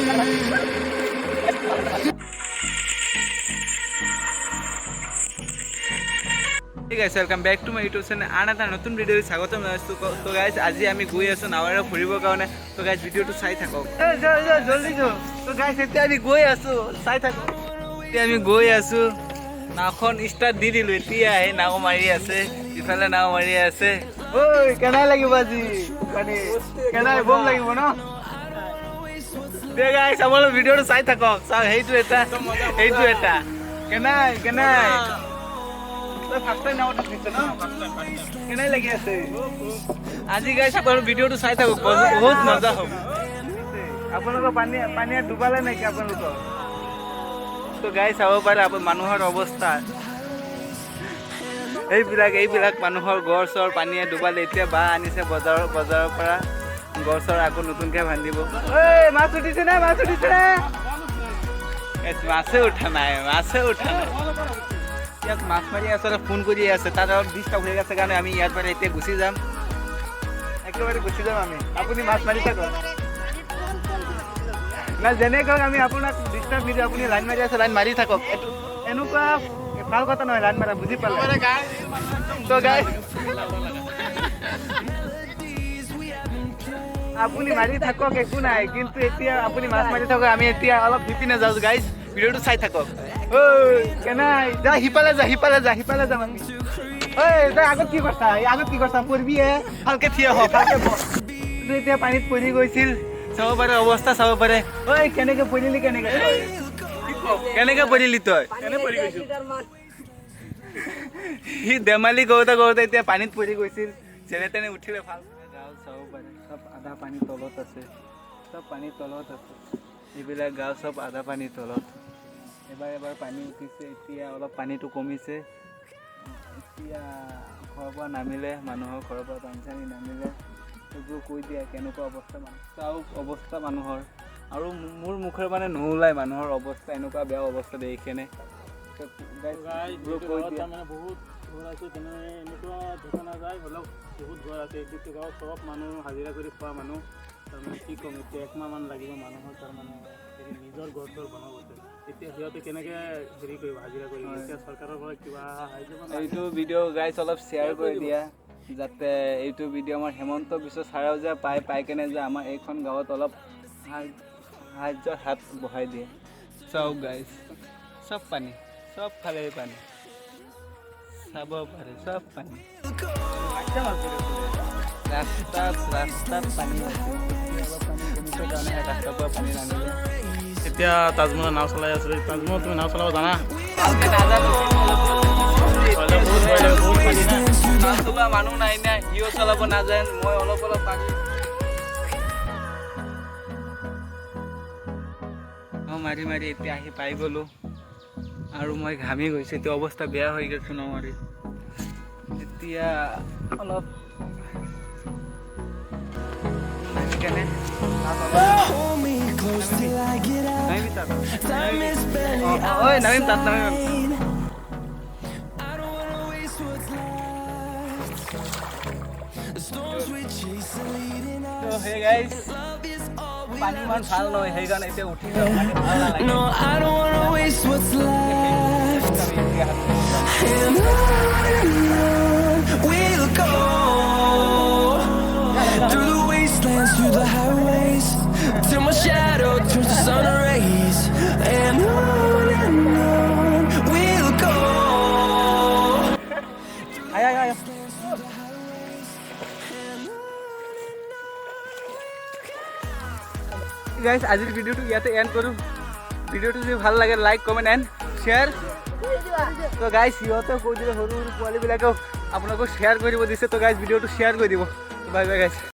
ঠিক আছে, welcome back to my YouTube channel। আন এটা নতুন ভিডিঅ' স্বাগতম জনাইছোঁ। তো গাইজ, আজি আমি গৈ আছোঁ নাৱেৰে ফুৰিবৰ কাৰণে। তো গাইজ, ভিডিঅ'টো চাই থাকক, জলদি। তো গাইজ, এতিয়া আমি গৈ আছোঁ, চাই থাকক। এতিয়া আমি গৈ আছোঁ, নাওখন ষ্টাৰ্ট দি দিলোঁ। এতিয়া আহি নাও মাৰি আছে, ইফালে নাও মাৰি আছে। ঐ, কেনে লাগিব আজি পানী? কেনে বম লাগিব ন? দে গাইজ, আপোনালোক ভিডিঅ'টো চাই থাকক। চাওক, সেইটো এটা, সেইটো এটা। কেনাই কেনাই? তই ফাৰ্ষ্ট টাইম নাৱত উঠিছ ন? কেনে লাগি আছে আজি? গাইজ, আপোনালোক ভিডিঅ'টো চাই থাকক, বহুত মজা হ'ব। আপোনালোকৰ পানীয়ে ডুবালে নেকি আপোনালোকৰ? তো গাইজ, চাব পাৰে মানুহৰ অৱস্থা। এইবিলাক মানুহৰ ঘৰ চৰ পানীয়ে ডুবালে। এতিয়া বাঁহ আনিছে বজাৰৰ পৰা, ঘৰ চৰ আকৌ নতুনকৈ বান্ধিব। ঐ, মাছ উঠিছে নে? মাছ উঠিছে নে? মাছে উঠা নাই, মাছে উঠা নাই। ইয়াত মাছ মাৰি আছে, ফোন কৰি আছে, তাত অলপ ডিষ্টাৰ্ব হৈ আছে কাৰণে আমি ইয়াৰ পৰা এতিয়া গুচি যাম, একেবাৰে গুচি যাম আমি। আপুনি মাছ মাৰি থাকক না, যেনেকৈ আমি আপোনাক ডিষ্টাৰ্ব নিদিওঁ। আপুনি লাইন মাৰি আছে, লাইন মাৰি থাকক। এইটো এনেকুৱা ভাল কথা নহয় লাইন মাৰা, বুজি পালে? তো গাইজ, আপুনি মাৰি থাকক, একো নাই। কিন্তু এতিয়া আপুনি মাছ মাৰি থাকক, আমি এতিয়া অলপ সিপিনে যাওঁ। গাইজ, ভিডিঅ'টো চাই থাকক। ঐ, কেনাই? যা সিফালে, যা সিফালে, যা সিফালে যাম আমি। ঐ, তই আগত কি কৰছা? এই আগত কি কৰছা? পৰিবি হে। ভালকে থিয় হ, ভালকে বহ। এতিয়া পানীত পৰি গৈছিল, চাব পাৰে অৱস্থা, চাব পাৰে। ঐ, কেনেকে পৰিলি? কেনেকে কেনেকে পৰিলি তই? সি ধেমালি কৰোঁতে কৰোঁতে এতিয়া পানীত পৰি গৈছিল, যেনে তেনে উঠিলে। ভাল গাঁও চাব পাৰে, চব আধা পানী তলত আছে, চব পানী তলত আছে। এইবিলাক গাঁও চব আধা পানী তলত। এবাৰ এবাৰ পানী উঠিছে, এতিয়া অলপ পানীটো কমিছে। এতিয়া ঘৰৰ পৰা নামিলে, মানুহৰ ঘৰৰ পৰা পানী চানী নামিলে, সেইবোৰ কৈ দিয়া কেনেকুৱা অৱস্থা মানুহ। চাওক অৱস্থা মানুহৰ, আৰু মোৰ মুখেৰে মানে নোলায় মানুহৰ অৱস্থা, এনেকুৱা বেয়া অৱস্থা দেখি কেনে। কৈ দিয়া। মানে বহুত ঘৰ আছে, তেনে এনেকুৱা দেখা নাযায়, হ'লেও বহুত ঘৰ আছে। এইটো গাঁৱত চব মানুহ হাজিৰা কৰি খোৱা মানুহ। তাৰমানে কি ক'ম, এতিয়া একমাহমান লাগিব মানুহৰ তাৰমানে হেৰি নিজৰ ঘৰ চৰ বনাবতে। এতিয়া সিহঁতে কেনেকৈ হেৰি কৰিব, হাজিৰা কৰিব? এতিয়া চৰকাৰৰ পৰা কিবা সাহায্য। এইটো ভিডিঅ' গাইজ, অলপ শ্বেয়াৰ কৰি দিয়া, যাতে এইটো ভিডিঅ' আমাৰ হেমন্ত বিশ্ব ছাৰেও যে পায়, পাই কেনে যে আমাৰ এইখন গাঁৱত অলপ সাহায্যৰ হাত বঢ়াই দিয়ে। চাওক গাইজ, চব পানী, চব ফালে পানী, চাব পাৰে, চব পানী। ৰাস্তাত ৰাস্তাত পানী আছে। অলপ পানী কমিছে কাৰণে ৰাস্তাৰ পৰা পানী নামিলে। এতিয়া তাজমহলৰ নাও চলাই আছো। তাজমহল, তুমি নাও চলাব জানা? ভালকে নাজানো। বহুত ভয় লাগে, বহুত পানী না। নাও চলোৱা মানুহ নাই নাই, সিও চলাব নাজানে, মই অলপ অলপ পাৰি। নাও মাৰি মাৰি এতিয়া আহি পাই গ'লো আৰু মই ঘামি গৈছোঁ। এতিয়া অৱস্থা বেয়া হৈ গৈছে নাও মাৰি। এতিয়া অলপ নামি কেনে তাত অলপ Hold me close till I get up. নামিবি তাত? Time is barely ঐ, নামিম তাত, নামিম। I don't wanna waste what's left. The storms we chase are leading তো us. Hey guys, Love is all we পানী ইমান ভাল নহয়, সেইকাৰণে এতিয়া উঠি যাওঁ, পানী ভাল নালাগে। No, I don't wanna waste what's left. আমি এতিয়া And on we'll go through the wastelands, through the highways, till my shadow turns to sun rays. And on we'll go. আয় আয় আয়। Through the highways. And guys, আজিৰ ভিডিঅ'টো ইয়াতে and কৰোঁ। ভিডিঅ'টো যদি ভাল লাগে, লাইক, কমেণ্ট এণ্ড শ্বেয়াৰ। তো গাইজ, সিহঁতেও কৈ দিলে, সৰু সৰু পোৱালীবিলাকেও আপোনালোকক শ্বেয়াৰ কৰিব দিছে। তো গাইজ, ভিডিঅ'টো শ্বেয়াৰ কৰি দিব। Bye bye guys.